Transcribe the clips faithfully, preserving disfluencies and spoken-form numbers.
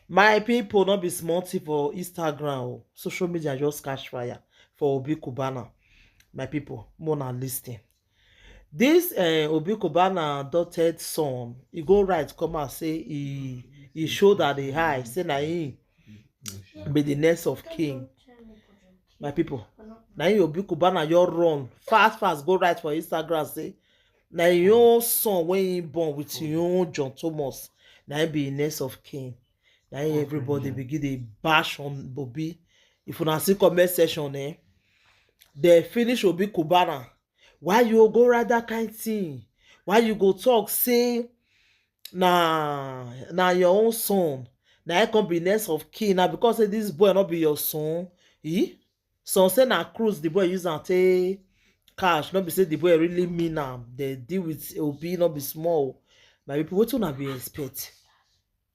My people, not be small thing for Instagram o. Social media just catch fire for Obi Cubana. My people, more na listen. This uh, Obi Cubana adopted son, he go right come out say he he show that the high say na him be the next of king. My people, na him Obi Cubana your run fast fast go right for Instagram say na your own son when he born with your own John Thomas, na him be the next of king. Na him everybody begin dey bash on Obi. If una see comment section, eh, they finish Obi Cubana. Why you go write that kind thing? Why you go talk say na na your own son? Na I come be next of kin na because say this boy not be your son. Eh? Some say na cruise the boy use and take cash. Not be say the boy really mean am. They deal with Obi not be small. My people, what una be expect?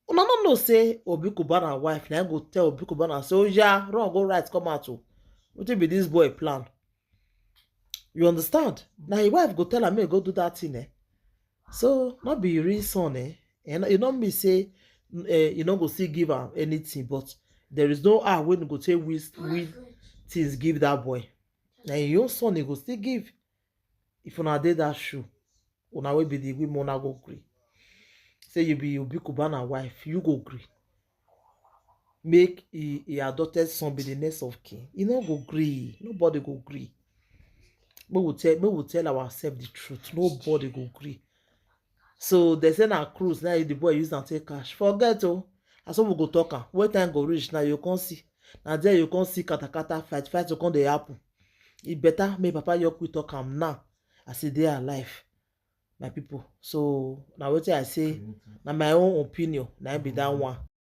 Una no know say Obi Cubana wife na go tell Obi Cubana say, oh yeah, run go right come out o. Wetin be this boy plan? You understand? Na him wife go tell am make go do that thing, eh? So not be real son, eh? And you know me say, eh, you no go still give am anything, but there is no how when go take we we things give that boy. Na your son he go still give. If una dey that shoe, una wey be the women una go gree. Say you be Obi Cubana wife, you go gree. Make he, he adopted son be the next of kin. He no go gree. Nobody go gree. Make we tell, make we tell ourselves the truth. Nobody go gree. So they say na cruise now the boy use and take cash. Forget oh. As we go talk am. When time go reach now you can't see. Now there you can't see katakata fight. Fight you can't dey happen. It better make Papa Yoku talk am now as e dey alive, my people. So na wetin I say, na my own opinion, na im be that one.